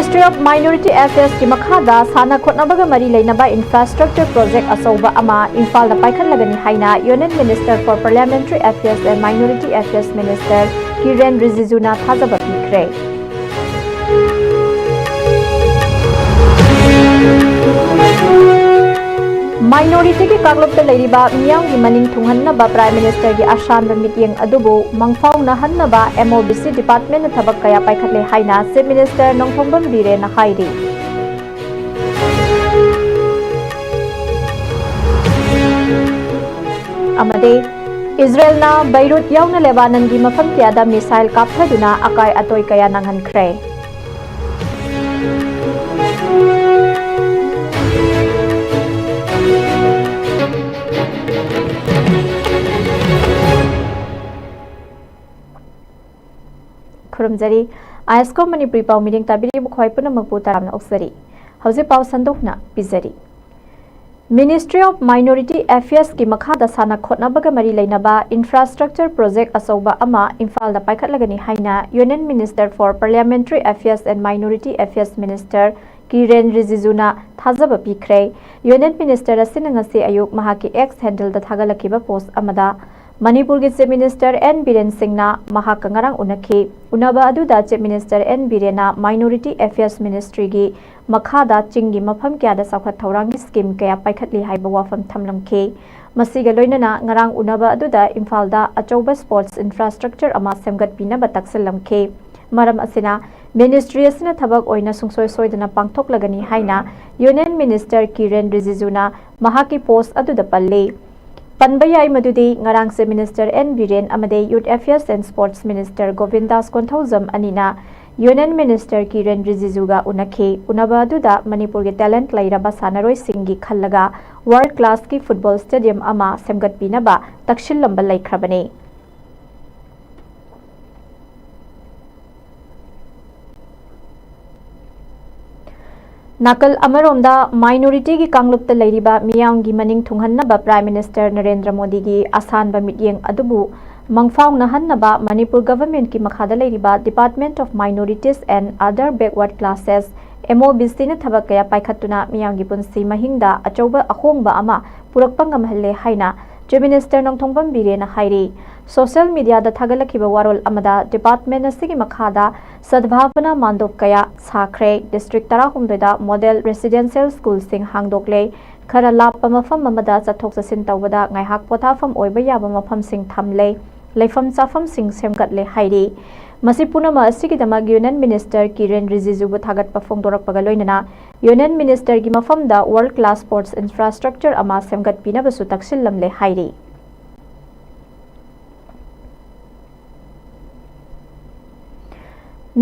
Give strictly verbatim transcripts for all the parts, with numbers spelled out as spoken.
Ministry of Minority Affairs ꯀꯤ ꯃꯈꯥꯗ ꯁꯥꯟꯅ ꯈꯣꯠꯅꯕꯒ ꯃꯔꯤ ꯂꯩꯅꯕ infrastructure project ꯑꯆꯧꯕ ꯑꯃ ꯏꯝꯐꯥꯜꯗ ꯄꯥꯏꯈꯠꯂꯒꯅꯤ ꯍꯥꯏꯅ Union Minister for Parliamentary Affairs and Minority Affairs Minister ꯀꯤꯔꯦꯟ ꯔꯤꯖꯤꯖꯨꯅ ꯊꯥꯖꯕ ꯄꯤꯈ꯭ꯔꯦ꯫ Minority ꯒꯤ ꯀꯥꯡꯂꯨꯞꯇ ꯂꯩꯔꯤꯕ ꯃꯤꯌꯥꯝꯒꯤ ꯃꯅꯤꯡ ꯊꯨꯡꯍꯟꯅꯕ Prime Minister ꯒꯤ ꯑꯁꯥꯟꯕ ꯃꯤꯠꯌꯦꯡ ꯑꯗꯨꯕꯨ ꯃꯪꯐꯥꯎꯅꯍꯟꯅꯕ M O B C department ꯅ ꯊꯕꯛ ꯀꯌꯥ ꯄꯥꯏꯈꯠꯂꯦ ꯍꯥꯏꯅ Chief Minister ꯅꯣꯡꯊꯣꯝꯕꯝ ꯕꯤꯔꯦꯟꯅ ꯍꯥꯏꯔꯤ꯫ ꯑꯃꯗꯤ ꯏꯖꯔꯦꯜꯅ ꯕꯩꯔꯨꯠ ꯌꯥꯎꯅ ꯂꯦꯕꯥꯅꯟꯒꯤ ꯃꯐꯝ ꯀꯌꯥꯗ missile ꯀꯥꯞꯊꯗꯨꯅ ꯑꯀꯥꯏ ꯑꯇꯣꯏ ꯀꯌꯥ ꯅꯪꯍꯟꯈ꯭ꯔꯦ꯫ ꯈꯨꯔꯨꯝꯖꯔꯤ꯫ ꯑꯥꯏ ꯑꯦꯁ ꯀꯣ ꯃꯅꯤꯄꯨꯔꯤ ꯄꯥꯎ ꯃꯤꯔꯦꯡ ꯇꯥꯕꯤꯔꯤꯕ ꯈ꯭ꯋꯥꯏ ꯄꯨꯝꯅꯃꯛꯄꯨ ꯇꯔꯥꯝꯅ ꯑꯣꯛꯆꯔꯤ꯫ ꯍꯧꯖꯤꯛ ꯄꯥꯎ ꯁꯟꯗꯣꯛꯅ ꯄꯤꯖꯔꯤ꯫ Ministry of Minority Affairs ꯀꯤ ꯃꯈꯥꯗ ꯁꯥꯟꯅ ꯈꯣꯠꯅꯕꯒ ꯃꯔꯤ ꯂꯩꯅꯕ infrastructure project ꯑꯆꯧꯕ ꯑꯃ ꯏꯝꯐꯥꯜꯗ ꯄꯥꯏꯈꯠꯂꯒꯅꯤ ꯍꯥꯏꯅ Union Minister for Parliamentary Affairs and Minority Affairs Minister ꯀꯤꯔꯦꯟ ꯔꯤꯖꯤꯖꯨꯅ ꯊꯥꯖꯕ ꯄꯤꯈ꯭ꯔꯦ꯫ Union Minister ꯑꯁꯤꯅ ꯉꯁꯤ ꯑꯌꯨꯛ ꯃꯍꯥꯛꯀꯤ X handle ꯗ ꯊꯥꯒꯠꯂꯛꯈꯤꯕ post ꯑꯃꯗ, ꯃꯅꯤꯄꯨꯔꯒꯤ Chief Minister N ꯕꯤꯔꯦꯟ ꯁꯤꯡꯅ ꯃꯍꯥꯛꯀ ꯉꯔꯥꯡ ꯎꯅꯈꯤ꯫ ꯎꯅꯕ ꯑꯗꯨꯗ Chief Minister N ꯕꯤꯔꯦꯟꯅ Minority Affairs Ministry ꯒꯤ ꯃꯈꯥꯗ ꯆꯤꯡꯒꯤ ꯃꯐꯝ ꯀꯌꯥꯗ ꯆꯥꯎꯈꯠ ꯊꯧꯔꯥꯡꯒꯤ scheme ꯀꯌꯥ ꯄꯥꯏꯈꯠꯂꯤ ꯍꯥꯏꯕ ꯋꯥꯐꯝ ꯊꯝꯂꯝꯈꯤ꯫ ꯃꯁꯤꯒ ꯂꯣꯏꯅꯅ ꯉꯔꯥꯡ ꯎꯅꯕ ꯑꯗꯨꯗ ꯏꯝꯐꯥꯜꯗ ꯑꯆꯧꯕ sports infrastructure ꯑꯃ ꯁꯦꯝꯒꯠꯄꯤꯅꯕ ꯇꯛꯁꯤꯜꯂꯝꯈꯤ꯫ ꯃꯔꯝ ꯑꯁꯤꯅ, ministry ꯑꯁꯤꯅ ꯊꯕꯛ ꯑꯣꯏꯅ ꯁꯨꯡꯁꯣꯏ ꯁꯣꯏꯗꯅ ꯄꯥꯡꯊꯣꯛꯂꯒꯅꯤ ꯍꯥꯏꯅ Union Minister ꯀꯤꯔꯦꯟ ꯔꯤꯖꯤꯖꯨꯅ ꯃꯍꯥꯛꯀꯤ post ꯑꯗꯨꯗ ꯄꯜꯂꯤ꯫ ꯄꯟꯕ ꯌꯥꯏ ꯃꯗꯨꯗꯤ ꯉꯔꯥꯡ Chief Minister N ꯕꯤꯔꯦꯟ ꯑꯃꯗꯤ Youth Affairs and Sports Minister ꯒꯣꯕꯤꯟꯗꯥꯁ Konthoujam ꯑꯅꯤꯅ Union Minister ꯀꯤꯔꯦꯟ ꯔꯤꯖꯤꯖꯨꯒ ꯎꯅꯈꯤ꯫ ꯎꯅꯕ ꯑꯗꯨꯗ ꯃꯅꯤꯄꯨꯔꯒꯤ talent ꯂꯩꯔꯕ ꯁꯥꯟꯅꯔꯣꯏꯁꯤꯡꯒꯤ ꯈꯜꯂꯒ world class ꯀꯤ football stadium ꯑꯃ ꯁꯦꯝꯒꯠꯄꯤꯅꯕ ꯇꯛꯁꯤꯜꯂꯝꯕ ꯂꯩꯈ꯭ꯔꯕꯅꯤ꯫ ꯅꯥꯀꯜ ꯑꯃꯔꯣꯝꯗ, minority ꯒꯤ ꯀꯥꯡꯂꯨꯞꯇ ꯂꯩꯔꯤꯕ ꯃꯤꯌꯥꯝꯒꯤ ꯃꯅꯤꯡ ꯊꯨꯡꯍꯟꯅꯕ Prime Minister ꯅꯔꯦꯟꯗ꯭ꯔ ꯃꯣꯗꯤꯒꯤ ꯑꯁꯥꯟꯕ ꯃꯤꯠꯌꯦꯡ ꯑꯗꯨꯕꯨ ꯃꯪꯐꯥꯎꯅꯍꯟꯅꯕ ꯃꯅꯤꯄꯨꯔ ꯒꯚꯔꯟꯃꯦꯟꯠꯀꯤ ꯃꯈꯥꯗ ꯂꯩꯔꯤꯕ Department of Minorities and Other Backward Classes, M O B C ꯅ ꯊꯕꯛ ꯀꯌꯥ ꯄꯥꯏꯈꯠꯇꯨꯅ ꯃꯤꯌꯥꯝꯒꯤ ꯄꯨꯟꯁꯤ ꯃꯍꯤꯡꯗ ꯑꯆꯧꯕ ꯑꯍꯣꯡꯕ ꯑꯃ ꯄꯨꯔꯛꯄ ꯉꯝꯍꯜꯂꯦ ꯍꯥꯏꯅ Chief Minister ꯅꯣꯡꯊꯣꯝꯕꯝ ꯕꯤꯔꯦꯟꯅ ꯍꯥꯏꯔꯤ꯫ Social media ꯗ ꯊꯥꯒꯠꯂꯛꯈꯤꯕ ꯋꯥꯔꯣꯜ ꯑꯃꯗ department ꯑꯁꯤꯒꯤ ꯃꯈꯥꯗ ꯁꯗꯚꯥꯕꯅꯥ ꯃꯥꯟꯗꯣꯞ ꯀꯌꯥ ꯁꯥꯈ꯭ꯔꯦ, district ꯇꯔꯥꯍꯨꯝꯗꯣꯏꯗ model residential school ꯁꯤꯡ ꯍꯥꯡꯗꯣꯛꯂꯦ, ꯈꯔ ꯂꯥꯞꯄ ꯃꯐꯝ ꯑꯃꯗ ꯆꯠꯊꯣꯛ ꯆꯠꯁꯤꯟ ꯇꯧꯕꯗ ꯉꯥꯏꯍꯥꯛ ꯄꯣꯊꯥꯐꯝ ꯑꯣꯏꯕ ꯌꯥꯕ ꯃꯐꯝꯁꯤꯡ ꯊꯝꯂꯦ, ꯂꯩꯐꯝ ꯆꯥꯐꯝꯁꯤꯡ ꯁꯦꯝꯒꯠꯂꯦ ꯍꯥꯏꯔꯤ꯫ ꯃꯁꯤ ꯄꯨꯝꯅꯃꯛ ꯑꯁꯤꯒꯤꯗꯃꯛ Union Minister ꯀꯤꯔꯦꯟ ꯔꯤꯖꯤꯖꯨꯕꯨ ꯊꯥꯒꯠꯄ ꯐꯣꯡꯗꯣꯔꯛꯄꯒ ꯂꯣꯏꯅꯅ Union Minister ꯒꯤ ꯃꯐꯝꯗ world class sports infrastructure ꯑꯃ ꯁꯦꯝꯒꯠꯄꯤꯅꯕꯁꯨ ꯇꯛꯁꯤꯜꯂꯝꯂꯦ ꯍꯥꯏꯔꯤ꯫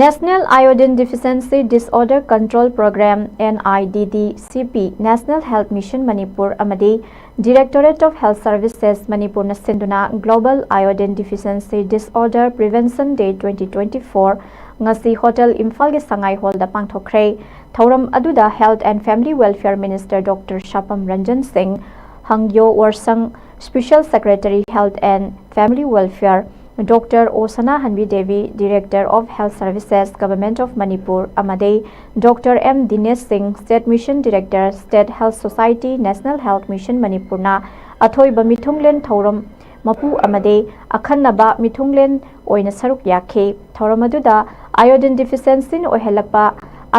National Iodine Deficiency Disorder Control Program, N I D D C P, National Health Mission Manipur ꯑꯃꯗꯤ Directorate of Health Services ꯃꯅꯤꯄꯨꯔꯅ ꯁꯤꯟꯗꯨꯅ Global Iodine Deficiency Disorder Prevention Day twenty twenty-four ꯉꯁꯤ Hotel ꯏꯝꯐꯥꯜꯒꯤ ꯁꯉꯥꯏ ꯍꯣꯜꯗ ꯄꯥꯡꯊꯣꯛꯈ꯭ꯔꯦ꯫ ꯊꯧꯔꯝ ꯑꯗꯨꯗ Health and Family Welfare Minister Doctor ꯁꯥꯄꯝ Ranjan ꯁꯤꯡ, ꯍꯪꯌꯣ ꯋꯔꯁꯪ, Special Secretary Health and Family Welfare, Doctor O Sanahanbi Devi, Director of Health Services, Government of Manipur ꯑꯃꯗꯤ Doctor M Dinesh Singh, State Mission Director, State Health Society, National Health Mission ꯃꯅꯤꯄꯨꯔꯅ ꯑꯊꯣꯏꯕ ꯃꯤꯊꯨꯡꯂꯦꯟ ꯊꯧꯔꯝ ꯃꯄꯨ ꯑꯃꯗꯤ ꯑꯈꯟꯅꯕ ꯃꯤꯊꯨꯡꯂꯦꯟ ꯑꯣꯏꯅ ꯁꯔꯨꯛ ꯌꯥꯈꯤ꯫ ꯊꯧꯔꯝ ꯑꯗꯨꯗ iodine deficiency ꯅ ꯑꯣꯏꯍꯜꯂꯛꯄ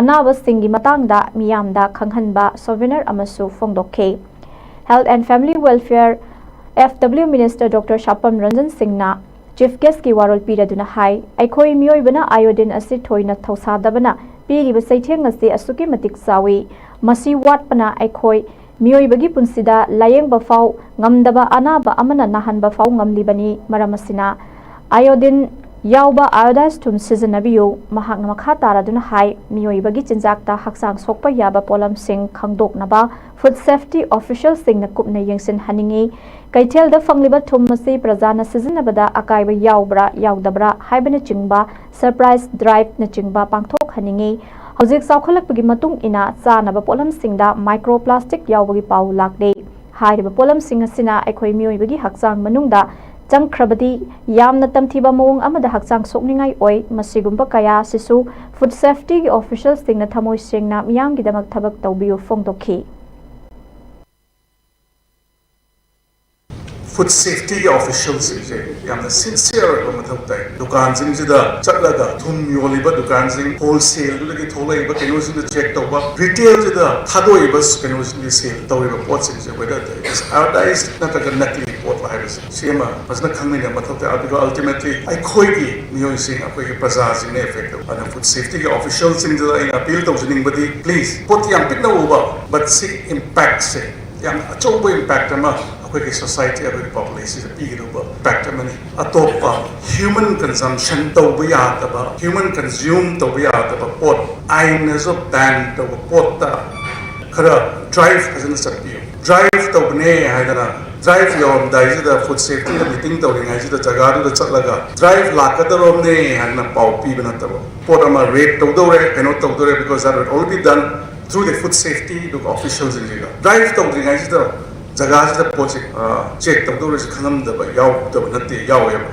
ꯑꯅꯥꯕꯁꯤꯡꯒꯤ ꯃꯇꯥꯡꯗ ꯃꯤꯌꯥꯝꯗ ꯈꯪꯍꯟꯕ souvenir ꯑꯃꯁꯨ ꯐꯣꯡꯗꯣꯛꯈꯤ꯫ Health and Family Welfare, F W Minister Doctor ꯁꯥꯄꯝ Ranjan ꯁꯤꯡꯅ Chief Guest ꯀꯤ ꯋꯥꯔꯣꯜ ꯄꯤꯔꯗꯨꯅ ꯍꯥꯏ, ꯑꯩꯈꯣꯏ ꯃꯤꯑꯣꯏꯕꯅ iodine ꯑꯁꯤ ꯊꯣꯏꯅ ꯊꯧꯁꯥꯗꯕꯅ ꯄꯤꯔꯤꯕ ꯆꯩꯊꯦꯡ ꯑꯁꯤ ꯑꯁꯨꯛꯀꯤ ꯃꯇꯤꯛ ꯆꯥꯎꯏ꯫ ꯃꯁꯤ ꯋꯥꯠꯄꯅ ꯑꯩꯈꯣꯏ ꯃꯤꯑꯣꯏꯕꯒꯤ ꯄꯨꯟꯁꯤꯗ ꯂꯥꯌꯦꯡꯕ ꯐꯥꯎ ꯉꯝꯗꯕ ꯑꯅꯥꯕ ꯑꯃꯅ ꯅꯥꯍꯟꯕ ꯐꯥꯎ ꯉꯝꯂꯤꯕꯅꯤ꯫ ꯃꯔꯝ ꯑꯁꯤꯅ iodine ꯌꯥꯎꯕ iodized ꯊꯨꯝ ꯁꯤꯖꯤꯟꯅꯕꯤꯌꯨ꯫ ꯃꯍꯥꯛꯅ ꯃꯈꯥ ꯇꯥꯔꯗꯨꯅ ꯍꯥꯏ, ꯃꯤꯑꯣꯏꯕꯒꯤ ꯆꯤꯟꯖꯥꯛꯇ ꯍꯛꯆꯥꯡ ꯁꯣꯛꯄ ꯌꯥꯕ ꯄꯣꯠꯂꯝꯁꯤꯡ ꯈꯪꯗꯣꯛꯅꯕ Food Safety Official ꯁꯤꯡꯅ ꯀꯨꯞꯅ ꯌꯦꯡꯁꯤꯟꯍꯟꯅꯤꯡꯏ꯫ ꯀꯩꯊꯦꯜꯗ ꯐꯪꯂꯤꯕ ꯊꯨꯝ ꯑꯁꯤ ꯄ꯭ꯔꯖꯥꯅ ꯁꯤꯖꯤꯟꯅꯕꯗ ꯑꯀꯥꯏꯕ ꯌꯥꯎꯕ꯭ꯔꯥ ꯌꯥꯎꯗꯕ꯭ꯔꯥ ꯍꯥꯏꯕꯅꯆꯤꯡꯕ surprise drive ꯅꯆꯤꯡꯕ ꯄꯥꯡꯊꯣꯛꯍꯟꯅꯤꯡꯏ꯫ ꯍꯧꯖꯤꯛ ꯆꯥꯎꯈꯠꯂꯛꯄꯒꯤ ꯃꯇꯨꯡ ꯏꯟꯅ ꯆꯥꯅꯕ ꯄꯣꯠꯂꯝꯁꯤꯡꯗ microplastic ꯌꯥꯎꯕꯒꯤ ꯄꯥꯎ ꯂꯥꯛꯂꯤ꯫ ꯍꯥꯏꯔꯤꯕ ꯄꯣꯠꯂꯝꯁꯤꯡ ꯑꯁꯤꯅ ꯑꯩꯈꯣꯏ ꯃꯤꯑꯣꯏꯕꯒꯤ ꯍꯛꯆꯥꯡ ꯃꯅꯨꯡꯗ ꯆꯪꯈ꯭ꯔꯕꯗꯤ ꯌꯥꯝꯅ ꯇꯝꯊꯤꯕ ꯃꯑꯣꯡ ꯑꯃꯗ ꯍꯛꯆꯥꯡ ꯁꯣꯛꯅꯤꯡꯉꯥꯏ ꯑꯣꯏ꯫ ꯃꯁꯤꯒꯨꯝꯕ ꯀꯌꯥ ꯑꯁꯤꯁꯨ ꯐꯨꯗ ꯁꯦꯐꯇꯤꯒꯤ ꯑꯣꯐꯤꯁꯤꯌꯦꯜꯁꯤꯡꯅ ꯊꯃꯣꯏ ꯁꯦꯡꯅ ꯃꯤꯌꯥꯝꯒꯤꯗꯃꯛ ꯊꯕꯛ ꯇꯧꯕꯤꯌꯨ ꯐꯣꯡꯗꯣꯛꯈꯤ꯫ ꯐꯨꯗ ꯁꯦꯐꯇꯤꯒꯤ ꯑꯣꯐꯤꯁꯤꯌꯦꯜꯁꯤꯡꯁꯦ ꯌꯥꯝꯅ ꯁꯤꯟꯁꯤꯌꯔ ꯑꯣꯏꯕ ꯃꯊꯧ ꯇꯥꯏ꯫ ꯗꯨꯀꯥꯟꯁꯤꯡꯁꯤꯗ ꯆꯠꯂꯒ ꯊꯨꯝ ꯌꯣꯜꯂꯤꯕ ꯗꯨꯀꯥꯟꯁꯤꯡ, ꯍꯣꯜꯁꯦꯜꯗꯨꯗꯒꯤ ꯊꯣꯛꯂꯛꯏꯕ ꯀꯩꯅꯣꯁꯤꯡꯗꯨ ꯆꯦꯛ ꯇꯧꯕ, ꯔꯤꯇꯦꯜꯁꯤꯗ ꯊꯥꯗꯣꯛꯏꯕ ꯀꯩꯅꯣꯁꯤꯡꯁꯦ, ꯁꯦꯜ ꯇꯧꯔꯤꯕ ꯄꯣꯠꯁꯤꯡꯁꯦ whether ꯑꯦꯗꯚꯔꯇꯥꯏꯁ ꯅꯠꯇ꯭ꯔꯒ ꯅꯀꯂꯤ ꯄꯣꯠ ꯍꯥꯏꯕꯁꯦ, ꯁꯤ ꯑꯃ ꯐꯖꯅ ꯈꯪꯃꯤꯟꯅꯕ ꯃꯊꯧ ꯇꯥꯏ꯫ ꯑꯗꯨꯒ ꯑꯜꯇꯤꯃꯦꯠꯂꯤ ꯑꯩꯈꯣꯏꯒꯤ ꯃꯤꯑꯣꯏꯁꯤꯡ, ꯑꯩꯈꯣꯏꯒꯤ ꯄ꯭ꯔꯖꯥꯁꯤꯡꯅ ꯑꯦꯐꯦꯛ ꯇꯧꯏ꯫ ꯑꯗꯨꯅ ꯐꯨꯗ ꯁꯦꯐꯇꯤꯒꯤ ꯑꯣꯐꯤꯁꯤꯌꯦꯜꯁꯤꯡꯗꯨꯗ ꯑꯩꯅ ꯑꯄꯤꯜ ꯇꯧꯖꯅꯤꯡꯕꯗꯤ, ꯄ꯭ꯂꯤꯖ, ꯄꯣꯠꯇꯤ ꯌꯥꯝ ꯄꯤꯛꯅ ꯎꯕ, ꯕꯠ ꯁꯤ ꯏꯝꯄꯦꯛꯁꯦ ꯌꯥꯝꯅ ꯑꯆꯧꯕ ꯏꯝꯄꯦꯛ ꯑꯃ ꯑꯩꯈꯣꯏꯒꯤ ꯁꯣꯁꯥꯏꯇꯤ, ꯑꯩꯈꯣꯏꯒꯤ ꯄꯣꯄꯨꯂꯦꯁꯟꯁꯤꯗ ꯄꯤꯒꯗꯧꯕ ꯏꯝꯄꯦꯛ ꯑꯃꯅꯤ꯫ ꯑꯇꯣꯞꯄ ꯍ꯭ꯌꯨꯃꯟ ꯀꯟꯖꯝꯁꯟ ꯇꯧꯕ ꯌꯥꯗꯕ, ꯍ꯭ꯌꯨꯃꯟ ꯀꯟꯖ꯭ꯌꯨꯝ ꯇꯧꯕ ꯌꯥꯗꯕ ꯄꯣꯠ, ꯑꯥꯏꯟꯅꯁꯨ ꯕꯦꯟ ꯇꯧꯕ ꯄꯣꯠꯇ ꯈꯔ ꯗ꯭ꯔꯥꯏꯚ ꯐꯖꯅ ꯆꯠꯄꯤꯌꯨ꯫ ꯗ꯭ꯔꯥꯏꯚ ꯇꯧꯕꯅꯦ ꯍꯥꯏꯗꯅ, ꯗ꯭ꯔꯥꯏꯚ ꯌꯧꯔꯝꯗꯥꯏꯁꯤꯗ ꯐꯨꯗ ꯁꯦꯐꯇꯤꯗ ꯃꯤꯇꯤꯡ ꯇꯧꯔꯤꯉꯩꯁꯤꯗ ꯖꯒꯥꯗꯨꯗ ꯆꯠꯂꯒ ꯗ꯭ꯔꯥꯏꯚ ꯂꯥꯛꯀꯗꯧꯔꯕꯅꯦ ꯍꯥꯏꯗꯅ ꯄꯥꯎ ꯄꯤꯕ ꯅꯠꯇꯕ, ꯄꯣꯠ ꯑꯃ ꯔꯦꯠ ꯇꯧꯗꯧꯔꯦ, ꯀꯩꯅꯣ ꯇꯧꯗꯧꯔꯦ, because that will all be done through the food safety ꯑꯗꯨꯒ ꯑꯣꯐꯤꯁꯤꯌꯦꯜꯁꯤꯡꯁꯤꯒ꯫ ꯗ꯭ꯔꯥꯏꯚ ꯇꯧꯗ꯭ꯔꯤꯉꯩꯁꯤꯗ ꯖꯒꯥꯁꯤꯗ ꯄꯣꯠꯁꯦ ꯆꯦꯛ ꯇꯧꯗꯧꯔꯤꯁꯦ ꯈꯪꯉꯝꯗꯕ ꯌꯥꯎꯗꯕ ꯅꯠꯇꯦ, ꯌꯥꯎꯋꯦꯕ꯫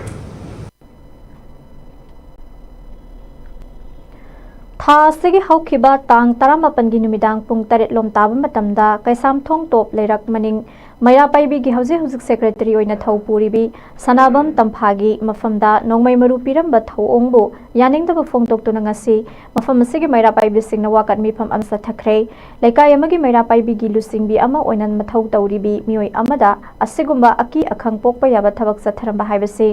ꯊꯥ ꯑꯁꯤꯒꯤ ꯍꯧꯈꯤꯕ ꯇꯥꯡ ꯇꯔꯥꯃꯥꯄꯟꯒꯤ ꯅꯨꯃꯤꯗꯥꯡ ꯄꯨꯡ ꯇꯔꯦꯠ ꯂꯣꯝ ꯇꯥꯕ ꯃꯇꯝꯗ ꯀꯩꯁꯥꯝꯊꯣꯡ ꯇꯣꯞ ꯂꯩꯔꯛ ꯃꯅꯤꯡ ꯃꯩꯔꯥ ꯄꯥꯏꯕꯤꯒꯤ ꯍꯧꯖꯤꯛ ꯍꯧꯖꯤꯛ ꯁꯦꯀ꯭ꯔꯦꯇꯔꯤ ꯑꯣꯏꯅ ꯊꯧ ꯄꯨꯔꯤꯕꯤ ꯁꯅꯥꯕꯝ ꯇꯝꯐꯥꯒꯤ ꯃꯐꯝꯗ ꯅꯣꯡꯃꯩ ꯃꯔꯨ ꯄꯤꯔꯝꯕ ꯊꯧꯑꯣꯡꯕꯨ ꯌꯥꯅꯤꯡꯗꯕ ꯐꯣꯡꯗꯣꯛꯇꯨꯅ ꯉꯁꯤ ꯃꯐꯝ ꯑꯁꯤꯒꯤ ꯃꯩꯔꯥ ꯄꯥꯏꯕꯤꯁꯤꯡꯅ ꯋꯥꯀꯠ ꯃꯤꯐꯝ ꯑꯃ ꯆꯠꯊꯈ꯭ꯔꯦ꯫ ꯂꯩꯀꯥꯏ ꯑꯃꯒꯤ ꯃꯩꯔꯥ ꯄꯥꯏꯕꯤꯒꯤ ꯂꯨꯆꯤꯡꯕꯤ ꯑꯃ ꯑꯣꯏꯅ ꯃꯊꯧ ꯇꯧꯔꯤꯕꯤ ꯃꯤꯑꯣꯏ ꯑꯃꯗ ꯑꯁꯤꯒꯨꯝꯕ ꯑꯀꯤ ꯑꯈꯪ ꯄꯣꯛꯄ ꯌꯥꯕ ꯊꯕꯛ ꯆꯠꯊꯔꯝꯕ ꯍꯥꯏꯕꯁꯤ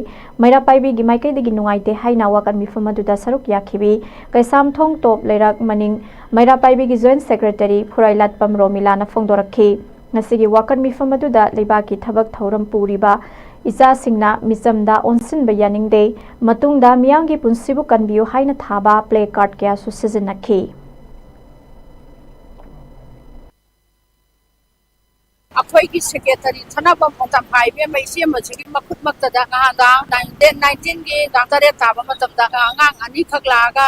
ꯃꯩꯔꯥ ꯄꯥꯏꯕꯤꯒꯤ ꯃꯥꯏꯀꯩꯗꯒꯤ ꯅꯨꯡꯉꯥꯏꯇꯦ ꯍꯥꯏꯅ ꯋꯥꯀꯠ ꯃꯤꯐꯝ ꯑꯗꯨꯗ ꯁꯔꯨꯛ ꯌꯥꯈꯤꯕꯤ ꯀꯩꯁꯥꯝꯊꯣꯡ ꯇꯣꯞ ꯂꯩꯔꯛ ꯃꯅꯤꯡ ꯃꯩꯔꯥ ꯄꯥꯏꯕꯤꯒꯤ ꯖꯣꯏꯟꯠ ꯁꯦꯀ꯭ꯔꯦꯇꯔꯤ ꯐꯨꯔꯥꯏꯂꯥꯠꯄꯝ ꯔꯣꯃꯤꯂꯥꯅ ꯐꯣꯡꯗꯣꯔꯛꯈꯤ꯫ ꯉꯁꯤꯒꯤ ꯋꯥꯀꯠ ꯃꯤꯐꯝ ꯑꯗꯨꯗ ꯂꯩꯕꯥꯛꯀꯤ ꯊꯕꯛ ꯊꯧꯔꯝ ꯄꯨꯔꯤꯕ ꯏꯆꯥꯁꯤꯡꯅ ꯃꯤꯆꯝꯗ ꯑꯣꯟꯁꯤꯟꯕ ꯌꯥꯅꯤꯡꯗꯦ, ꯃꯇꯨꯡꯗ ꯃꯤꯌꯥꯝꯒꯤ ꯄꯨꯟꯁꯤꯕꯨ ꯀꯟꯕꯤꯌꯨ ꯍꯥꯏꯅ ꯊꯥꯕ ꯄ꯭ꯂꯦ ꯀꯥꯔꯗ ꯀꯌꯥꯁꯨ ꯁꯤꯖꯤꯟꯅꯈꯤ꯫ ꯑꯩꯈꯣꯏꯒꯤ ꯁꯦꯀ꯭ꯔꯦꯇꯔꯤ ꯁꯅꯥꯕꯝ ꯇꯝꯐꯥ ꯏꯕꯦꯝꯃ ꯏꯆꯦ ꯑꯃꯁꯤꯒꯤ ꯃꯈꯨꯠꯃꯛꯇꯗ ꯅꯍꯥꯟ ꯗꯦꯠ ꯅꯥꯏꯟꯇꯤꯟꯒꯤ ꯇꯥꯡ ꯇꯔꯦꯠ ꯇꯥꯕ ꯃꯇꯝꯗ ꯑꯉꯥꯡ ꯑꯅꯤꯈꯛ ꯂꯥꯛꯑꯒ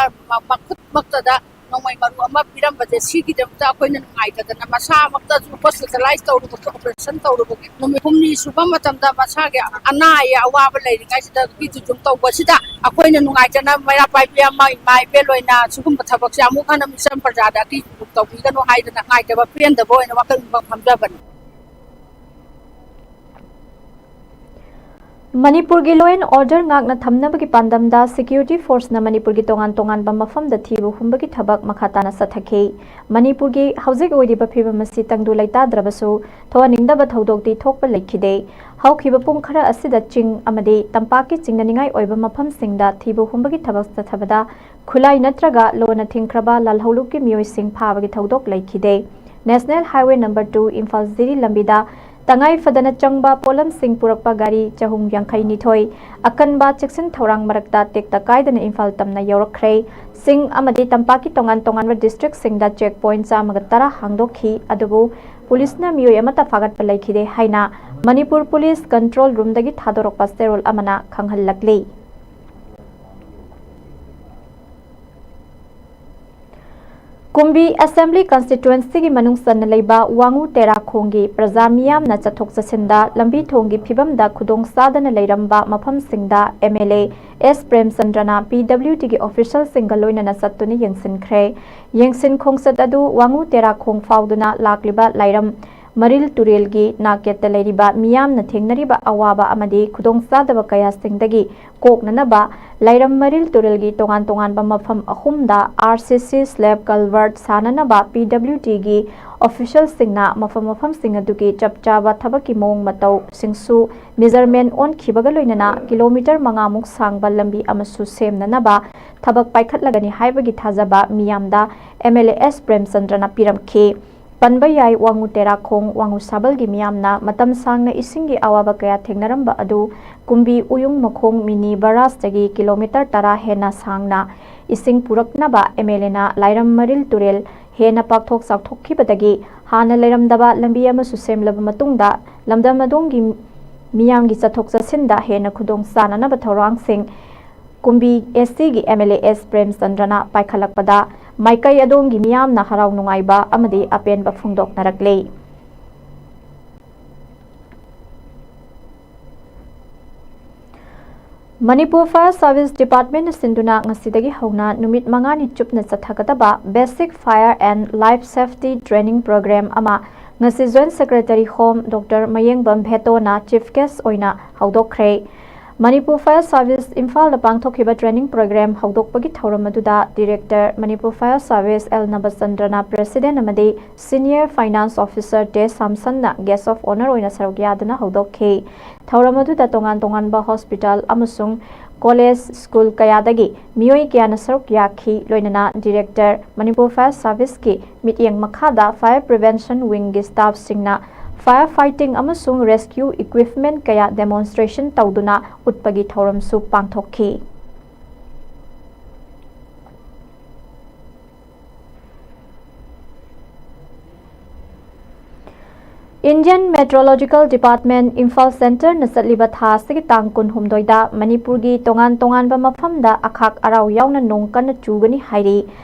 ꯃꯈꯨꯠꯃꯛꯇꯗ ꯅꯣꯡꯃꯩ ꯃꯔꯨ ꯑꯃ ꯄꯤꯔꯝꯕꯁꯦ, ꯁꯤꯒꯤꯗꯃꯛꯇ ꯑꯩꯈꯣꯏꯅ ꯅꯨꯡꯉꯥꯏꯇꯗꯅ, ꯃꯁꯥꯃꯛꯇꯁꯨ ꯍꯣꯁꯄꯤꯇꯥꯂꯥꯏꯁ ꯇꯧꯔꯨꯕꯒꯤ, ꯑꯣꯄꯔꯦꯁꯟ ꯇꯧꯔꯨꯕꯒꯤ ꯅꯨꯃꯤꯠ ꯍꯨꯝꯅꯤ ꯁꯨꯕ ꯃꯇꯝꯗ ꯃꯁꯥꯒꯤ ꯑꯅꯥ ꯑꯌꯦꯛ ꯑꯋꯥꯕ ꯂꯩꯔꯤꯉꯩꯁꯤꯗ ꯑꯀꯤ ꯇꯨꯖꯨꯡ ꯇꯧꯕꯁꯤꯗ ꯑꯩꯈꯣꯏꯅ ꯅꯨꯡꯉꯥꯏꯇꯅ ꯃꯩꯔꯥ ꯄꯥꯏꯕꯤ ꯑꯃ, ꯏꯃꯥ ꯏꯕꯦꯜ ꯑꯣꯏꯅ ꯁꯤꯒꯨꯝꯕ ꯊꯕꯛꯁꯦ ꯑꯃꯨꯛ ꯍꯟꯅ ꯃꯤꯆꯝ ꯄ꯭ꯔꯖꯥꯗ ꯑꯀꯤ ꯇꯨꯖꯨꯡ ꯇꯧꯕꯤꯒꯅꯨ ꯍꯥꯏꯗꯅ ꯅꯨꯡꯉꯥꯏꯇꯕ ꯄꯦꯟꯗꯕ ꯑꯣꯏꯅ ꯋꯥꯈꯜ ꯃꯤꯄꯥꯟ ꯐꯝꯖꯕꯅꯤ꯫ ꯃꯅꯤꯄꯨꯔꯒꯤ law and order ꯉꯥꯛꯅ ꯊꯝꯅꯕꯒꯤ ꯄꯥꯟꯗꯝꯗ security forceꯅ ꯃꯅꯤꯄꯨꯔꯒꯤ ꯇꯣꯉꯥꯟ ꯇꯣꯉꯥꯟꯕ ꯃꯐꯝꯗ ꯊꯤꯕ ꯍꯨꯝꯕꯒꯤ ꯊꯕꯛ ꯃꯈꯥ ꯇꯥꯅ ꯆꯠꯊꯈꯤ꯫ ꯃꯅꯤꯄꯨꯔꯒꯤ ꯍꯧꯖꯤꯛ ꯑꯣꯏꯔꯤꯕ ꯐꯤꯕꯝ ꯑꯁꯤ ꯇꯪꯗꯨ ꯂꯩꯇꯥꯗ꯭ꯔꯕꯁꯨ ꯊꯣꯛꯍꯟꯅꯤꯡꯗꯕ ꯊꯧꯗꯣꯛꯇꯤ ꯊꯣꯛꯄ ꯂꯩꯈꯤꯗꯦ꯫ ꯍꯧꯈꯤꯕ ꯄꯨꯡ ꯈꯔ ꯑꯁꯤꯗ ꯆꯤꯡ ꯑꯃꯗꯤ ꯇꯝꯄꯥꯛꯀꯤ ꯆꯤꯡꯅꯅꯤꯡꯉꯥꯏ ꯑꯣꯏꯕ ꯃꯐꯝꯁꯤꯡꯗ ꯊꯤꯕ ꯍꯨꯝꯕꯒꯤ ꯊꯕꯛ ꯆꯠꯊꯕꯗ ꯈꯨꯠꯂꯥꯏ ꯅꯠꯇ꯭ꯔꯒ ꯂꯣꯅ ꯊꯤꯡꯈ꯭ꯔꯕ ꯂꯥꯜꯍꯧꯂꯨꯞꯀꯤ ꯃꯤꯑꯣꯏꯁꯤꯡ ꯐꯥꯕꯒꯤ ꯊꯧꯗꯣꯛ ꯂꯩꯈꯤꯗꯦ꯫ National Highway number two Imphal ꯖꯤꯔꯤ ꯂꯝꯕꯤꯗ ꯇꯉꯥꯏ ꯐꯗꯅ ꯆꯪꯕ ꯄꯣꯠꯂꯝꯁꯤꯡ ꯄꯨꯔꯛꯄ ꯒꯥꯔꯤ ꯆꯍꯨꯝ ꯌꯥꯡꯈꯩ ꯅꯤꯊꯣꯏ ꯑꯀꯟꯕ ꯆꯦꯛꯁꯤꯟ ꯊꯧꯔꯥꯡ ꯃꯔꯛꯇ ꯇꯦꯛꯇ ꯀꯥꯏꯗꯅ ꯏꯝꯐꯥꯜ ꯇꯝꯅ ꯌꯧꯔꯛꯈ꯭ꯔꯦ꯫ ꯆꯤꯡ ꯑꯃꯗꯤ ꯇꯝꯄꯥꯛꯀꯤ ꯇꯣꯉꯥꯟ ꯇꯣꯉꯥꯟꯕ districtꯁꯤꯡꯗ check point ꯆꯥꯝꯃꯒ ꯇꯔꯥ ꯍꯥꯡꯗꯣꯛꯈꯤ, ꯑꯗꯨꯕꯨ ꯄꯨꯂꯤꯁꯅ ꯃꯤꯑꯣꯏ ꯑꯃꯠꯇ ꯐꯥꯒꯠꯄ ꯂꯩꯈꯤꯗꯦ ꯍꯥꯏꯅ ꯃꯅꯤꯄꯨꯔ ꯄꯨꯂꯤꯁ control roomꯗꯒꯤ ꯊꯥꯗꯣꯔꯛꯄ ꯆꯦꯔꯣꯜ ꯑꯃꯅ ꯈꯪꯍꯜꯂꯛꯂꯤ꯫ ꯀꯨꯝꯕꯤ Assembly Constituencyꯒꯤ ꯃꯅꯨꯡ ꯆꯟꯅ ꯂꯩꯕ ꯋꯥꯉꯨ ꯇꯦꯔꯥ ꯈꯣꯡꯒꯤ ꯄ꯭ꯔꯖꯥ ꯃꯤꯌꯥꯝꯅ ꯆꯠꯊꯣꯛ ꯆꯠꯁꯤꯟꯗ ꯂꯝꯕꯤ ꯊꯣꯡꯒꯤ ꯐꯤꯕꯝꯗ ꯈꯨꯗꯣꯡ ꯆꯥꯗꯅ ꯂꯩꯔꯝꯕ ꯃꯐꯝꯁꯤꯡꯗ MLA S ꯄ꯭ꯔꯦꯝꯆꯟꯗ꯭ꯔꯅ PWDꯒꯤ officialꯁꯤꯡꯒ ꯂꯣꯏꯅꯅ ꯆꯠꯇꯨꯅ ꯌꯦꯡꯁꯤꯟꯈ꯭ꯔꯦ꯫ ꯌꯦꯡꯁꯤꯟ ꯈꯣꯡꯆꯠ ꯑꯗꯨ ꯋꯥꯉꯨ ꯇꯦꯔꯥ ꯈꯣꯡ ꯐꯥꯎꯗꯨꯅ ꯂꯥꯛꯂꯤꯕ ꯂꯥꯏꯔꯝ ꯃꯔꯤꯜ ꯇꯨꯔꯦꯜꯒꯤ ꯅꯥꯛꯌꯦꯠꯇ ꯂꯩꯔꯤꯕ ꯃꯤꯌꯥꯝꯅ ꯊꯦꯡꯅꯔꯤꯕ ꯑꯋꯥꯕ ꯑꯃꯗꯤ ꯈꯨꯗꯣꯡꯆꯥꯗꯕ ꯀꯌꯥꯁꯤꯡꯗꯒꯤ ꯀꯣꯛꯅꯅꯕ ꯂꯥꯏꯔꯝ ꯃꯔꯤꯜ ꯇꯨꯔꯦꯜꯒꯤ ꯇꯣꯉꯥꯟ ꯇꯣꯉꯥꯟꯕ ꯃꯐꯝ ꯑꯍꯨꯝꯗ RCC slab culvert ꯁꯥꯅꯅꯕ PWDꯒꯤ officialꯁꯤꯡꯅ ꯃꯐꯝ ꯃꯐꯝꯁꯤꯡ ꯑꯗꯨꯒꯤ ꯆꯞ ꯆꯥꯕ ꯊꯕꯛꯀꯤ ꯃꯑꯣꯡ ꯃꯇꯧꯁꯤꯡꯁꯨ measurement ꯑꯣꯟꯈꯤꯕꯒ ꯂꯣꯏꯅꯅ kilometre ꯃꯉꯥꯃꯨꯛ ꯁꯥꯡꯕ ꯂꯝꯕꯤ ꯑꯃꯁꯨ ꯁꯦꯝꯅꯅꯕ ꯊꯕꯛ ꯄꯥꯏꯈꯠꯂꯒꯅꯤ ꯍꯥꯏꯕꯒꯤ ꯊꯥꯖꯕ ꯃꯤꯌꯥꯝꯗ MLA S ꯄ꯭ꯔꯦꯝꯆꯟꯗ꯭ꯔꯅ ꯄꯤꯔꯝꯈꯤ꯫ ꯄꯟꯕ ꯌꯥꯏ, ꯋꯥꯉꯨ ꯇꯦꯔꯥꯈꯣꯡ, ꯋꯥꯉꯨ ꯁꯥꯕꯜꯒꯤ ꯃꯤꯌꯥꯝꯅ ꯃꯇꯝ ꯁꯥꯡꯅ ꯏꯁꯤꯡꯒꯤ ꯑꯋꯥꯕ ꯀꯌꯥ ꯊꯦꯡꯅꯔꯝꯕ ꯑꯗꯨ ꯀꯨꯝꯕꯤ ꯎꯌꯨꯡ ꯃꯈꯣꯡ mini barrageꯇꯒꯤ kilometre ꯇꯔꯥ ꯍꯦꯟꯅ ꯁꯥꯡꯅ ꯏꯁꯤꯡ ꯄꯨꯔꯛꯅꯕ MLAꯅ ꯂꯥꯏꯔꯝ ꯃꯔꯤꯜ ꯇꯨꯔꯦꯜ ꯍꯦꯟꯅ ꯄꯥꯛꯊꯣꯛ ꯆꯥꯎꯊꯣꯛꯈꯤꯕꯗꯒꯤ ꯍꯥꯟꯅ ꯂꯩꯔꯝꯗꯕ ꯂꯝꯕꯤ ꯑꯃꯁꯨ ꯁꯦꯝꯂꯕ ꯃꯇꯨꯡꯗ ꯂꯝꯗꯝ ꯑꯗꯣꯝꯒꯤ ꯃꯤꯌꯥꯝꯒꯤ ꯆꯠꯊꯣꯛ ꯆꯠꯁꯤꯟꯗ ꯍꯦꯟꯅ ꯈꯨꯗꯣꯡ ꯆꯥꯅꯅꯕ ꯊꯧꯔꯥꯡꯁꯤꯡ ꯀꯨꯝꯕꯤ SCꯒꯤ MLA S ꯄ꯭ꯔꯦꯝꯆꯟꯗ꯭ꯔꯅ ꯄꯥꯏꯈꯠꯂꯛꯄꯗ ꯃꯥꯏꯀꯩ ꯑꯗꯣꯝꯒꯤ ꯃꯤꯌꯥꯝꯅ ꯍꯔꯥꯎ ꯅꯨꯡꯉꯥꯏꯕ ꯑꯃꯗꯤ ꯑꯄꯦꯟꯕ ꯐꯣꯡꯗꯣꯛꯅꯔꯛꯂꯤ꯫ ꯃꯅꯤꯄꯨꯔ Fire Service Department ꯅ ꯁꯤꯟꯗꯨꯅ ꯉꯁꯤꯗꯒꯤ ꯍꯧꯅ ꯅꯨꯃꯤꯠ ꯃꯉꯥꯅꯤ ꯆꯨꯞꯅ ꯆꯠꯊꯒꯗꯕ Basic Fire and Life Safety Training Program ꯑꯃ ꯉꯁꯤ Joint Secretary Home Doctor ꯃꯌꯦꯡꯕꯝ ꯚꯦꯇꯣꯅ Chief Guest ꯑꯣꯏꯅ ꯍꯧꯗꯣꯛꯈ꯭ꯔꯦ꯫ ꯃꯅꯤꯄꯨꯔ Fire Service ꯏꯝꯐꯥꯜꯗ ꯄꯥꯡꯊꯣꯛꯈꯤꯕ training program ꯍꯧꯗꯣꯛꯄꯒꯤ ꯊꯧꯔꯝ ꯑꯗꯨꯗ Director, Manipur Fire Service, L ꯅꯕꯆꯟꯗ꯭ꯔꯅ President ꯑꯃꯗꯤ Senior Finance Officer ꯇꯦ ꯁꯥꯝꯁꯟꯅ Guest of Honour ꯑꯣꯏꯅ ꯁꯔꯨꯛ ꯌꯥꯗꯨꯅ ꯍꯧꯗꯣꯛꯈꯤ꯫ ꯊꯧꯔꯝ ꯑꯗꯨꯗ ꯇꯣꯉꯥꯟ ꯇꯣꯉꯥꯟꯕ hospital ꯑꯃꯁꯨꯡ college, school ꯀꯌꯥꯗꯒꯤ ꯃꯤꯑꯣꯏ ꯀꯌꯥꯅ ꯁꯔꯨꯛ ꯌꯥꯈꯤ꯫ ꯂꯣꯏꯅꯅ Director, ꯃꯅꯤꯄꯨꯔ Fire Service ꯀꯤ ꯃꯤꯠꯌꯦꯡ ꯃꯈꯥꯗ Fire Prevention Wing ꯒꯤ staff ꯁꯤꯡꯅ fire fighting ꯑꯃꯁꯨꯡ rescue equipment ꯀꯌꯥ demonstration ꯇꯧꯗꯨꯅ ꯎꯠꯄꯒꯤ ꯊꯧꯔꯝꯁꯨ ꯄꯥꯡꯊꯣꯛꯈꯤ꯫ Indian Meteorological Department, Imphal Centre ꯅ ꯆꯠꯂꯤꯕ ꯊꯥ ꯑꯁꯤꯒꯤ ꯇꯥꯡ ꯀꯨꯟꯍꯨꯝꯗꯣꯏꯗ ꯃꯅꯤꯄꯨꯔꯒꯤ ꯇꯣꯉꯥꯟ ꯇꯣꯉꯥꯟꯕ ꯃꯐꯝꯗ ꯑꯈꯥꯛ ꯑꯔꯥꯎ ꯌꯥꯎꯅ ꯅꯣꯡ ꯀꯟꯅ ꯆꯨꯒꯅꯤ ꯍꯥꯏꯔꯤ꯫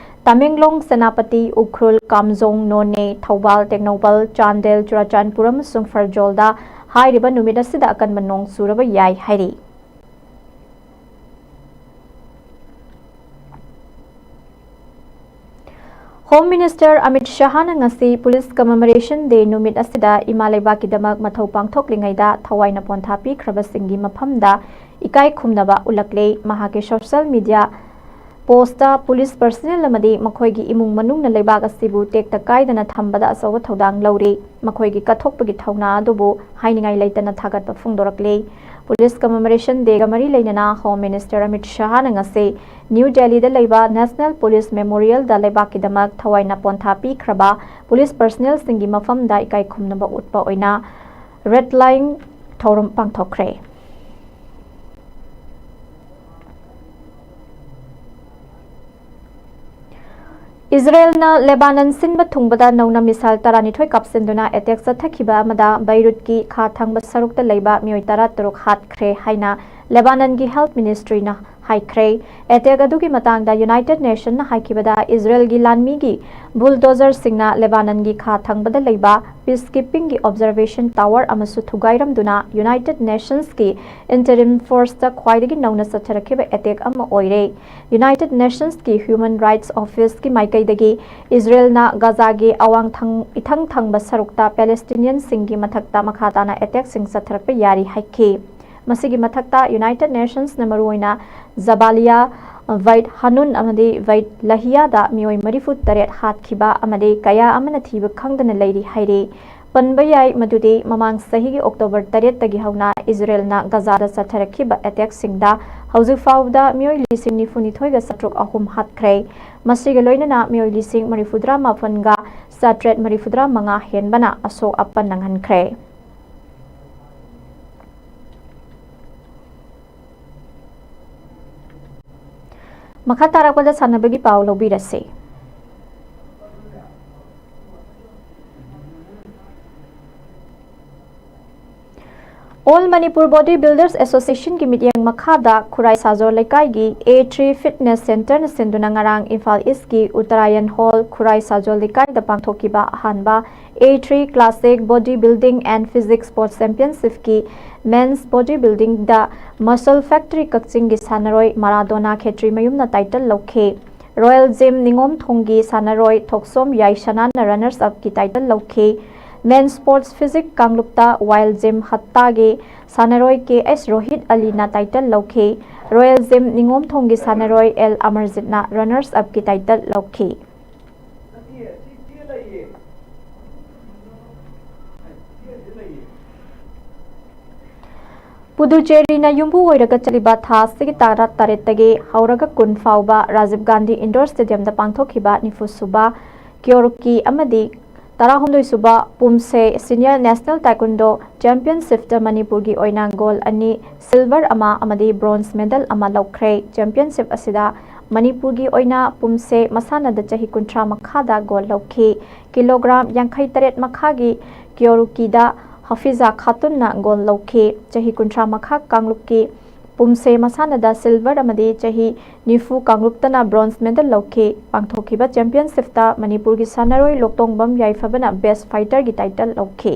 ꯇꯃꯦꯡꯂꯣꯡ, ꯁꯦꯅꯥꯄꯇꯤ, ꯎꯈ꯭ꯔꯨꯜ, ꯀꯥꯝꯖꯣꯡ, ꯅꯣꯅꯦ, ꯊꯧꯕꯥꯜ, ꯇꯦꯡꯅꯧꯄꯜ, ꯆꯥꯟꯗꯦꯜ, ꯆꯨꯔꯥꯆꯥꯟꯄꯨꯔ ꯑꯃꯁꯨꯡ ꯐꯔꯖꯣꯜꯗ ꯍꯥꯏꯔꯤꯕ ꯅꯨꯃꯤꯠ ꯑꯁꯤꯗ ꯑꯀꯟꯕ ꯅꯣꯡ ꯆꯨꯔꯕ ꯌꯥꯏ ꯍꯥꯏꯔꯤ꯫ Home Minister ꯑꯃꯤꯠ ꯁꯍꯥꯅ ꯉꯁꯤ Police Commemoration Day ꯅꯨꯃꯤꯠ ꯑꯁꯤꯗ ꯏꯃꯥ ꯂꯩꯕꯥꯛꯀꯤꯗꯃꯛ ꯃꯊꯧ ꯄꯥꯡꯊꯣꯛꯂꯤꯉꯩꯗ ꯊꯋꯥꯏꯅ ꯄꯣꯟꯊꯥ ꯄꯤꯈ꯭ꯔꯕꯁꯤꯡꯒꯤ ꯃꯐꯝꯗ ꯏꯀꯥꯏ ꯈꯨꯝꯅꯕ ꯎꯠꯂꯛꯂꯦ꯫ ꯃꯍꯥꯛꯀꯤ social media post ꯇ police personnel ꯑꯃꯗꯤ ꯃꯈꯣꯏꯒꯤ ꯏꯃꯨꯡ ꯃꯅꯨꯡꯅ ꯂꯩꯕꯥꯛ ꯑꯁꯤꯕꯨ ꯇꯦꯛꯇ ꯀꯥꯏꯗꯅ ꯊꯝꯕꯗ ꯑꯆꯧꯕ ꯊꯧꯗꯥꯡ ꯂꯧꯔꯤ꯫ ꯃꯈꯣꯏꯒꯤ ꯀꯠꯊꯣꯛꯄꯒꯤ ꯊꯧꯅꯥ ꯑꯗꯨꯕꯨ ꯍꯥꯏꯅꯤꯡꯉꯥꯏ ꯂꯩꯇꯅ ꯊꯥꯒꯠꯄ ꯐꯣꯡꯗꯣꯔꯛꯂꯤ꯫ Police Commemoration Day ꯒ ꯃꯔꯤ ꯂꯩꯅꯅ Home Minister ꯑꯃꯤꯠ ꯁꯍꯥꯅ ꯉꯁꯤ New Delhi ꯗ ꯂꯩꯕ National Police Memorial ꯗ ꯂꯩꯕꯥꯛꯀꯤꯗꯃꯛ ꯊꯋꯥꯏꯅ ꯄꯣꯟꯊꯥ ꯄꯤꯈ꯭ꯔꯕ police personnel ꯁꯤꯡꯒꯤ ꯃꯐꯝꯗ ꯏꯀꯥꯏ ꯈꯨꯝꯅꯕ ꯎꯠꯄ ꯑꯣꯏꯅ red line ꯊꯧꯔꯝ ꯄꯥꯡꯊꯣꯛꯈ꯭ꯔꯦ꯫ ꯏꯖꯔꯦꯜꯅ ꯂꯦꯕꯥꯅꯟ ꯁꯤꯟꯕ ꯊꯨꯡꯕꯗ ꯅꯧꯅ missile ꯇꯔꯥꯅꯤꯊꯣꯏ ꯀꯥꯞꯁꯤꯟꯗꯨꯅ attack ꯆꯠꯊꯈꯤꯕ ꯑꯃꯗ ꯕꯩꯔꯨꯠꯀꯤ ꯈꯥ ꯊꯪꯕ ꯁꯔꯨꯛꯇ ꯂꯩꯕ ꯃꯤꯑꯣꯏ ꯇꯔꯥꯇꯔꯨꯛ ꯍꯥꯠꯈ꯭ꯔꯦ ꯍꯥꯏꯅ ꯂꯦꯕꯥꯅꯟꯒꯤ health ministry ꯅ ꯍꯥꯏꯈ꯭ꯔꯦ꯫ ꯑꯦꯇꯦꯛ ꯑꯗꯨꯒꯤ ꯃꯇꯥꯡꯗ ꯌꯨꯅꯥꯏꯇꯦꯗ ꯅꯦꯁꯟꯅ ꯍꯥꯏꯈꯤꯕꯗ, ꯏꯖꯔꯦꯜꯒꯤ ꯂꯥꯟꯃꯤꯒꯤ ꯕꯨꯜꯗꯣꯖꯔꯁꯤꯡꯅ ꯂꯦꯕꯥꯅꯟꯒꯤ ꯈꯥ ꯊꯪꯕꯗ ꯂꯩꯕ peacekeepingꯒꯤ observation tower ꯑꯃꯁꯨ ꯊꯨꯒꯥꯏꯔꯝꯗꯨꯅ ꯌꯨꯅꯥꯏꯇꯦꯗ ꯅꯦꯁꯟꯁꯀꯤ interim forceꯇ ꯈ꯭ꯋꯥꯏꯗꯒꯤ ꯅꯧꯅ ꯆꯠꯊꯔꯛꯈꯤꯕ ꯑꯦꯇꯦꯛ ꯑꯃ ꯑꯣꯏꯔꯦ꯫ ꯌꯨꯅꯥꯏꯇꯦꯗ ꯅꯦꯁꯟꯁꯀꯤ Human Rights Officeꯀꯤ ꯃꯥꯏꯀꯩꯗꯒꯤ ꯏꯖꯔꯦꯜꯅ ꯒꯥꯖꯥꯒꯤ ꯑꯋꯥꯡ ꯊꯪ-, ꯏꯊꯪ ꯊꯪꯕ ꯁꯔꯨꯛꯇ ꯄꯦꯂꯦꯁꯇꯤꯅꯤꯌꯟꯁꯤꯡꯒꯤ ꯃꯊꯛꯇ ꯃꯈꯥ ꯇꯥꯅ ꯑꯦꯇꯦꯛꯁꯤꯡ ꯆꯠꯊꯔꯛꯄ ꯌꯥꯔꯤ ꯍꯥꯏꯈꯤ꯫ ꯃꯁꯤꯒꯤ ꯃꯊꯛꯇ, ꯌꯨꯅꯥꯏꯇꯦꯗ ꯅꯦꯁꯟꯁꯅ ꯃꯔꯨꯑꯣꯏꯅ ꯖꯕꯥꯂꯤꯌꯥ, ꯕꯩꯠ ꯍꯥꯅꯨꯟ ꯑꯃꯗꯤ ꯕꯩꯠ ꯂꯍꯤꯌꯥꯗ ꯃꯤꯑꯣꯏ ꯃꯔꯤꯐꯨ ꯇꯔꯦꯠ ꯍꯥꯠꯈꯤꯕ ꯑꯃꯗꯤ ꯀꯌꯥ ꯑꯃꯅ ꯊꯤꯕ ꯈꯪꯗꯅ ꯂꯩꯔꯤ ꯍꯥꯏꯔꯤ꯫ ꯄꯟꯕ ꯌꯥꯏ ꯃꯗꯨꯗꯤ, ꯃꯃꯥꯡ ꯆꯍꯤꯒꯤ ꯑꯣꯛꯇꯣꯕꯔ ꯇꯔꯦꯠꯇꯒꯤ ꯍꯧꯅ ꯏꯖꯔꯦꯜꯅ ꯒꯖꯥꯗ ꯆꯠꯊꯔꯛꯈꯤꯕ ꯑꯦꯇꯦꯛꯁꯤꯡꯗ ꯍꯧꯖꯤꯛ ꯐꯥꯎꯕꯗ ꯃꯤꯑꯣꯏ ꯂꯤꯁꯤꯡ ꯅꯤꯐꯨ ꯅꯤꯊꯣꯏꯒ ꯆꯥꯇ꯭ꯔꯨꯛ ꯑꯍꯨꯝ ꯍꯥꯠꯈ꯭ꯔꯦ꯫ ꯃꯁꯤꯒ ꯂꯣꯏꯅꯅ ꯃꯤꯑꯣꯏ ꯂꯤꯁꯤꯡ ꯃꯔꯤꯐꯨꯇꯔꯥ ꯃꯥꯄꯟꯒ ꯆꯥꯇ꯭ꯔꯦꯠ ꯃꯔꯤꯐꯨꯇꯔꯥ ꯃꯉꯥ ꯍꯦꯟꯕꯅ ꯑꯁꯣꯛ ꯑꯄꯟ ꯅꯪꯍꯟꯈ꯭ꯔꯦ꯫ ꯃꯈꯥ ꯇꯥꯔꯛꯄꯗ ꯁꯥꯟꯅꯕꯒꯤ ꯄꯥꯎ ꯂꯧꯕꯤꯔꯁꯤ꯫ All Manipur Body Builders Associationꯒꯤ ꯃꯤꯠꯌꯦꯡ ꯃꯈꯥꯗ ꯈꯨꯔꯥꯏ ꯁꯥꯖꯣꯔ ꯂꯩꯀꯥꯏꯒꯤ A three Fitness Centreꯅ ꯁꯤꯟꯗꯨꯅ ꯉꯔꯥꯡ ꯏꯝꯐꯥꯜ ꯏꯁꯀꯤ ꯎꯇꯔꯥꯌꯟ ꯍꯣꯜ, ꯈꯨꯔꯥꯏ ꯁꯥꯖꯣꯔ ꯂꯩꯀꯥꯏꯗ ꯄꯥꯡꯊꯣꯛꯈꯤꯕ ꯑꯍꯥꯟꯕ A three Classic Body Building and Physique Sports Championshipꯀꯤ Men's Body Buildingꯗ Muscle Factory ꯀꯛꯆꯤꯡꯒꯤ ꯁꯥꯟꯅꯔꯣꯏ ꯃꯔꯥꯗꯣꯅꯥ ꯈꯦꯇ꯭ꯔꯤꯃꯌꯨꯝꯅ title ꯂꯧꯈꯤ꯫ Royal Gym ꯅꯤꯉꯣꯝꯊꯣꯡꯒꯤ ꯁꯥꯟꯅꯔꯣꯏ ꯊꯣꯛꯁꯣꯝ ꯌꯥꯏꯁꯅꯥꯅ runners upꯀꯤ title ꯂꯧꯈꯤ꯫ Men's Sports Physique ꯀꯥꯡꯂꯨꯞꯇ Wild Gym ꯍꯠꯇꯥꯒꯤ ꯁꯥꯟꯅꯔꯣꯏ K S ꯔꯣꯍꯤꯠ ꯑꯂꯤꯅ title ꯂꯧꯈꯤ꯫ Royal Gym ꯅꯤꯉꯣꯝꯊꯣꯡꯒꯤ ꯁꯥꯟꯅꯔꯣꯏ L ꯑꯃꯔꯖꯤꯠꯅ runners upꯀꯤ title ꯂꯧꯈꯤ꯫ ꯄꯨꯗꯨꯆꯦꯔꯤꯅ ꯌꯨꯝꯕꯨ ꯑꯣꯏꯔꯒ ꯆꯠꯂꯤꯕ ꯊꯥ ꯑꯁꯤꯒꯤ ꯇꯔꯥ ꯇꯔꯦꯠꯇꯒꯤ ꯍꯧꯔꯒ ꯀꯨꯟ ꯐꯥꯎꯕ ꯔꯥꯖꯤꯕ ꯒꯥꯟꯙꯤ ꯏꯟꯗꯣꯔ ꯁ꯭ꯇꯦꯗꯤꯌꯝꯗ ꯄꯥꯡꯊꯣꯛꯈꯤꯕ ꯅꯤꯐꯨ ꯁꯨꯕ ꯀ꯭ꯌꯣꯔꯨꯀꯤ ꯑꯃꯗꯤ ꯇꯔꯥꯍꯨꯝꯗꯣꯏ ꯁꯨꯕ ꯄꯨꯝꯁꯦ ꯁꯤꯅꯤꯌꯔ ꯅꯦꯁꯅꯦꯜ ꯇꯥꯏꯀꯨꯟꯗꯣ ꯆꯦꯝꯄꯤꯌꯟꯁꯤꯞꯇ ꯃꯅꯤꯄꯨꯔꯒꯤ ꯑꯣꯏꯅ ꯒꯣꯜ ꯑꯅꯤ, ꯁꯤꯜꯚꯔ ꯑꯃ ꯑꯃꯗꯤ ꯕ꯭ꯔꯣꯟꯖ ꯃꯦꯗꯜ ꯑꯃ ꯂꯧꯈ꯭ꯔꯦ꯫ ꯆꯦꯝꯄꯤꯌꯟꯁꯤꯞ ꯑꯁꯤꯗ ꯃꯅꯤꯄꯨꯔꯒꯤ ꯑꯣꯏꯅ ꯄꯨꯝꯁꯦ ꯃꯁꯥꯟꯅꯗ ꯆꯍꯤ ꯀꯨꯟꯊ꯭ꯔꯥ ꯃꯈꯥꯗ ꯒꯣꯜ ꯂꯧꯈꯤ꯫ ꯀꯤꯂꯣꯒ꯭ꯔꯥꯝ ꯌꯥꯡꯈꯩ ꯇꯔꯦꯠ ꯃꯈꯥꯒꯤ ꯀ꯭ꯌꯣꯔꯨꯀꯤꯗ ꯍꯐꯤꯖꯥ ꯈꯥꯇꯨꯟꯅ ꯒꯣꯜ ꯂꯧꯈꯤ꯫ ꯆꯍꯤ ꯀꯨꯟꯊ꯭ꯔꯥ ꯃꯈꯥ ꯀꯥꯡꯂꯨꯞꯀꯤ ꯄꯨꯝꯁꯦ ꯃꯁꯥꯟꯅꯗ silver ꯑꯃꯗꯤ ꯆꯍꯤ ꯅꯤꯐꯨ ꯀꯥꯡꯂꯨꯞꯇꯅ bronze medal ꯂꯧꯈꯤ꯫ ꯄꯥꯡꯊꯣꯛꯈꯤꯕ championshipꯇ ꯃꯅꯤꯄꯨꯔꯒꯤ ꯁꯥꯟꯅꯔꯣꯏ ꯂꯣꯛꯇꯣꯡꯕꯝ ꯌꯥꯏꯐꯕꯅ best fighterꯒꯤ title ꯂꯧꯈꯤ꯫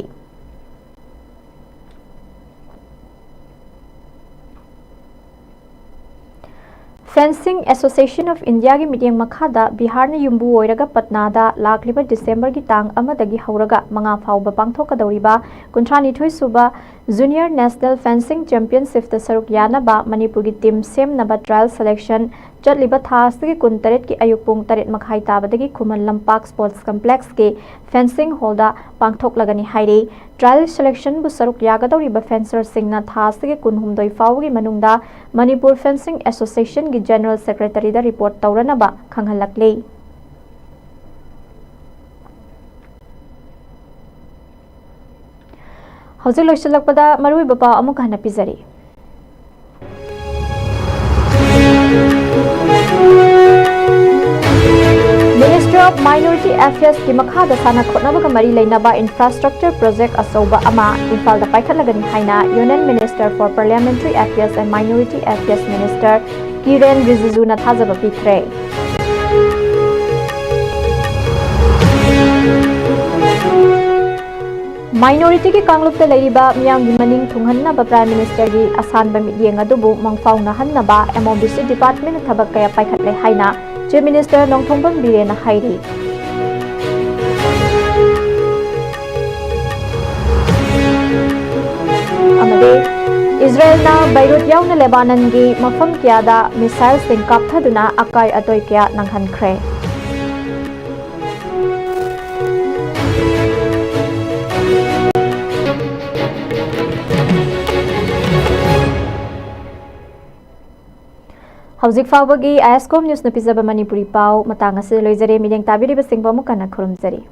Fencing Association of Indiaꯒꯤ ꯃꯤꯠꯌꯦꯡ ꯃꯈꯥꯗ ꯕꯤꯍꯥꯔꯅ ꯌꯨꯝꯕꯨ ꯑꯣꯏꯔꯒ ꯄꯠꯅꯥꯗ ꯂꯥꯛꯂꯤꯕ ꯗꯤꯁꯦꯝꯕꯔꯒꯤ ꯇꯥꯡ ꯑꯃꯗꯒꯤ ꯍꯧꯔꯒ ꯃꯉꯥ ꯐꯥꯎꯕ ꯄꯥꯡꯊꯣꯛꯀꯗꯧꯔꯤꯕ ꯀꯨꯟꯊ꯭ꯔꯥꯅꯤꯊꯣꯏ ꯁꯨꯕ Junior National Fencing Championshipꯇ ꯁꯔꯨꯛ ꯌꯥꯅꯕ ꯃꯅꯤꯄꯨꯔꯒꯤ team ꯁꯦꯝꯅꯕ trial selection ꯆꯠꯂꯤꯕ ꯊꯥ ꯑꯁꯤꯒꯤ ꯀꯨꯟꯇꯔꯦꯠꯀꯤ ꯑꯌꯨꯛ ꯄꯨꯡ ꯇꯔꯦꯠ ꯃꯈꯥꯏ ꯇꯥꯕꯗꯒꯤ ꯈꯨꯃꯟ ꯂꯝꯄꯥꯛ Sports Complexꯀꯤ fencing hallꯗ ꯄꯥꯡꯊꯣꯛꯂꯒꯅꯤ ꯍꯥꯏꯔꯤ꯫ Trial selectionꯕꯨ ꯁꯔꯨꯛ ꯌꯥꯒꯗꯧꯔꯤꯕ fencerꯁꯤꯡꯅ ꯊꯥ ꯑꯁꯤꯒꯤ ꯀꯨꯟꯍꯨꯝꯗꯣꯏ ꯐꯥꯎꯕꯒꯤ ꯃꯅꯨꯡꯗ ꯃꯅꯤꯄꯨꯔ Fencing Associationꯒꯤ General Secretaryꯗ report ꯇꯧꯔꯅꯕ ꯈꯪꯍꯜꯂꯛꯂꯤ꯫ ꯍꯧꯖꯤꯛ ꯂꯣꯏꯁꯤꯜꯂꯛꯄꯗ ꯃꯔꯨꯑꯣꯏꯕ ꯄꯥꯎ ꯑꯃꯨꯛ ꯍꯟꯅ ꯄꯤꯖꯔꯤ꯫ Ministry of Minority Affairsꯀꯤ ꯃꯈꯥꯗ ꯁꯥꯟꯅ ꯈꯣꯠꯅꯕꯒ ꯃꯔꯤ ꯂꯩꯅꯕ infrastructure project ꯑꯆꯧꯕ ꯑꯃ ꯏꯝꯐꯥꯜꯗ ꯄꯥꯏꯈꯠꯂꯒꯅꯤ ꯍꯥꯏꯅ Union Minister for Parliamentary Affairs and Minority Affairs Minister ꯀꯤꯔꯦꯟ ꯔꯤꯖꯤꯖꯨꯅ ꯊꯥꯖꯕ ꯄꯤꯈ꯭ꯔꯦ꯫ Minorityꯒꯤ ꯀꯥꯡꯂꯨꯞꯇ ꯂꯩꯔꯤꯕ ꯃꯤꯌꯥꯝꯒꯤ ꯃꯅꯤꯡ ꯊꯨꯡꯍꯟꯅꯕ Prime Ministerꯒꯤ ꯑꯁꯥꯟꯕ ꯃꯤꯠꯌꯦꯡ ꯑꯗꯨꯕꯨ ꯃꯪꯐꯥꯎꯅꯍꯟꯅꯕ MOBC departmentꯅ ꯊꯕꯛ ꯀꯌꯥ ꯄꯥꯏꯈꯠꯂꯦ ꯍꯥꯏꯅ Chief Minister ꯅꯣꯡꯊꯣꯝꯕꯝ ꯕꯤꯔꯦꯟꯅ ꯍꯥꯏꯔꯤ꯫ ꯑꯃꯗꯤ ꯏꯖꯔꯦꯜꯅ ꯕꯩꯔꯨꯠ ꯌꯥꯎꯅ ꯂꯦꯕꯥꯅꯟꯒꯤ ꯃꯐꯝ ꯀꯌꯥꯗ missileꯁꯤꯡ ꯀꯥꯞꯊꯗꯨꯅ ꯑꯀꯥꯏ ꯑꯇꯣꯏ ꯀꯌꯥ ꯅꯪꯍꯟꯈ꯭ꯔꯦ꯫ ꯍꯧꯖꯤꯛ ꯐꯥꯎꯕꯒꯤ ISCOM Newsꯅ ꯄꯤꯖꯕ ꯃꯅꯤꯄꯨꯔꯤ ꯄꯥꯎ ꯃꯇꯥꯡ ꯑꯁꯤꯗ ꯂꯣꯏꯖꯔꯦ꯫ ꯃꯤꯠꯌꯦꯡ ꯇꯥꯕꯤꯔꯤꯕꯁꯤꯡꯕꯨ ꯑꯃꯨꯛ ꯍꯟꯅ ꯈꯨꯔꯨꯝꯖꯔꯤ꯫